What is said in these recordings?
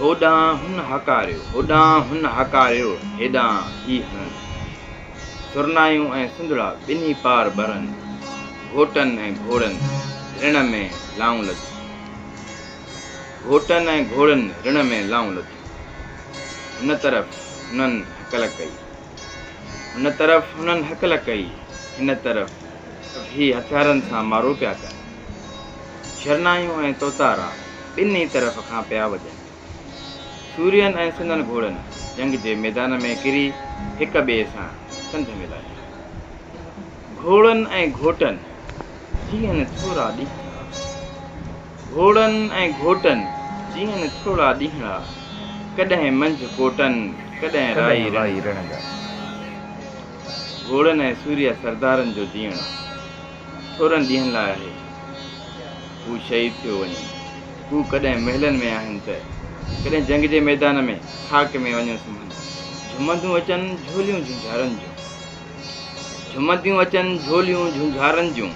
هوڏانهن هن هاڪاريو، هوڏانهن هن هاڪاريو، هيڏانهن هي هڻن. سرنايون ۽ سنڌڙا ٻنهي پار ٻرن، گهوٽن ۽ گهوڙن رڻ ۾ لائون لڌيون. گهوٽن ۽ گهوڙن رڻ ۾ لائون لڌيون. هن طرف هنن هڪل ڪئي. هن طرف هنن هڪل ڪئي، هن طرف هي هٿيارن سان مارو پيا ڪن. شرنايون ۽ توتارا ٻنهي طرف کان پيا وڄن. سورين ۽ سندن گهوڙن جنگ جي ميدان ۾ ڪري هڪ ٻئي سان ڪنڌ ملايا. گهوڙن ۽ گهوٽن جيئن ٿورا ڏينهڙا. گهوڙن ۽ گهوٽن جيئن ٿورا ڏينهڙا. ڪڏهن منجهه ڪوٽن ڪڏهن رائي رڻ جا. گهوڙن ۽ سوريا سردارن جو جيئڻ ٿورن ڏينهن لاء آهي. هو شهيد ٿيو وڃن. هو ڪڏهن محلن ۾ آهن ته ڪڏهن جنگ جي ميدان ۾ خاڪ ۾ وڃيو سمهن. جهومنديون اچن جهوليون جهونجهارن جون. جهومنديون اچن جهوليون جهونجهارن جون.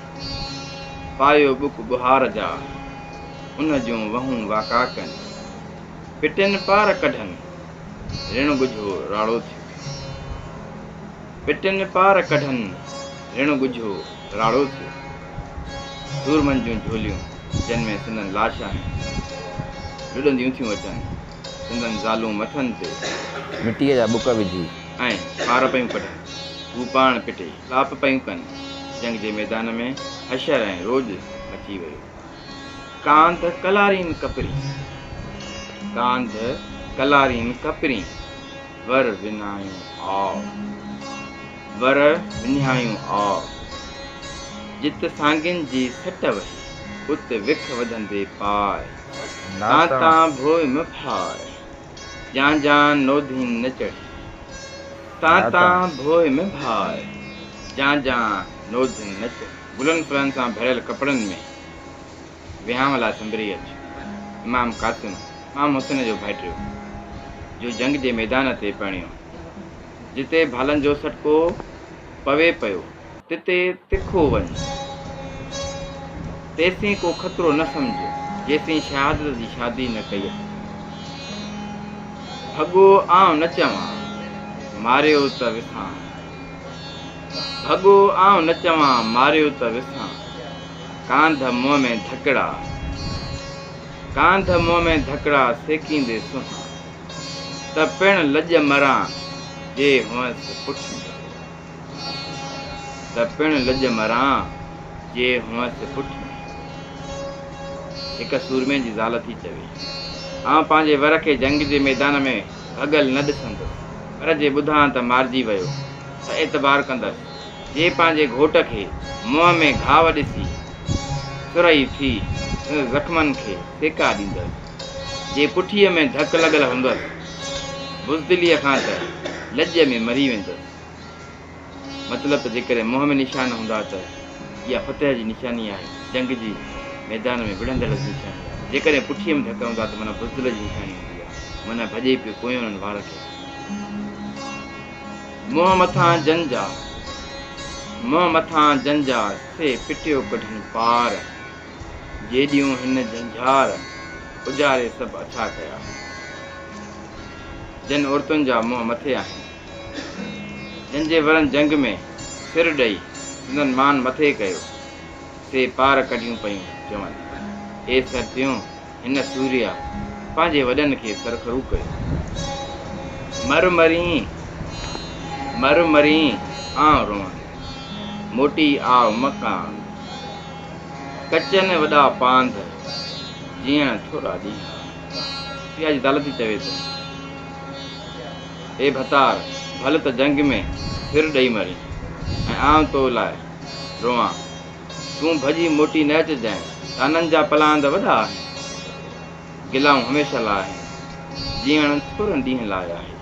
پايو ٻڪ ٻهار جا، ان جون وهون واڪا ڪن. پٽين پار ڪڍن، رڻ ڳجهو راڙو ٿيو. پٽين پار ڪڍن، رڻ ڳجهو راڙو ٿيو. سورمن جون جهوليون، جن ۾ سندن لاش آهن، لڏنديون ٿيون اچن. سندن زالون مٿن تي. مٽيء جا ٻڪ وجهي. ۽ پار پيون ڪڍن. هو پاڻ پٽي. لاپ پيون ڪن. جنگ جي ميدان ۾ حشر ۽ روڄ مچي ويو. ڪانڌ ڪلارين ڪپرين. ڪانڌ ڪلارين ڪپرين. ور ونايون آء. ور ونهايون آء. جت سانگين جي سٽ وهي، ات وک وڌندي پاء. تان تان ڀوء م ڀاء، جان جان نوڌين نه چڙهي. تان تان ڀوء م ڀاء، جان جان نوڌين نه چڙهي. گلن ڦلن سان ڀريل ڪپڙن ۾ وهانء لاء سنبري اچ. امام قاسم، امام حسين جو ڀائٽيو، جو جنگ جي ميدان تي پرڻيو. جتي ڀالن جو سٽڪو پوي پيو، تتي تکو وڃ. تيسين ڪو خطرو نه سمجهه، جيسين شهادت جي شادي نه ڪئي اٿس. ڀڳو آئون نه چوان، ماريو ته وسان. ڀڳو آئون نه چوان، ماريو ته وسان. ڪانڌ منهن ۾ ڌڪڙا، ڪانڌ منهن ۾ ڌڪڙا سيڪيندي سونهان. ته پڻ لڄ مران، جي هئس پٺ ۾. ته پڻ لڄ مران، جي هئس پٺ ۾. هڪ سورمي جي زال ٿي چوي. آئون پنهنجي ور کي جنگ جي ميدان ۾ ڀڳل نه ڏسندس، پر جي ٻڌان ته مارجي ويو ته اعتبار ڪندس. جي پنهنجي گهوٽ کي منهن ۾ گهاء ڏسي سرهي ٿي سندس زخمن کي سيڪا ڏيندس. جي پٺيء ۾ ڌڪ لڳل هوندس، بزدليء کان ته لڄ ۾ مري ويندس. مطلب ته جيڪڏهن منهن ۾ نشان هوندا ته اها فتح جي نشاني آهي، جنگ جي ميدان ۾ وڙهندڙ جي نشاني آهي. جيڪڏهن پٺيء ۾ ڌڪ هوندا ته معنيٰ بزدل جي نشاني هوندي آهي، معنيٰ ڀڄي پيو پويان انهن وار کي. منهن مٿان جن جا، منهن مٿان جن جا، سي پٽيو ڪڍن پار. جيڏيون هن جهنجهار، اجاري سڀ اڇا ڪيا. جن عورتن جا منهن مٿي آهن، جن جي ورن جنگ ۾ سر ڏئي سندن مان مٿي ڪيو، سي پار ڪڍيون پيون چون، اي سرتيون! هن سوريا پنهنجي وڏن کي سرخرو ڪيو. مر مرين، مر مرين، آنء روئان، موٽي آء م ڪانڌ. ڪچن وڏا پانڌ، جيئڻ ٿورا ڏينهن. سوريا جي زال ٿي چوي ته، اي ڀتار! ڀل ته جنگ ۾ سر ڏئي مرين ۽ آنء تو لاء روئان. تون ڀڄي موٽي نه اچجانء. طعنن جا پلاند وڏا آهن. گلائون هميشه لاء آهن. جيئڻ ٿورن ڏينهن لاء آهي.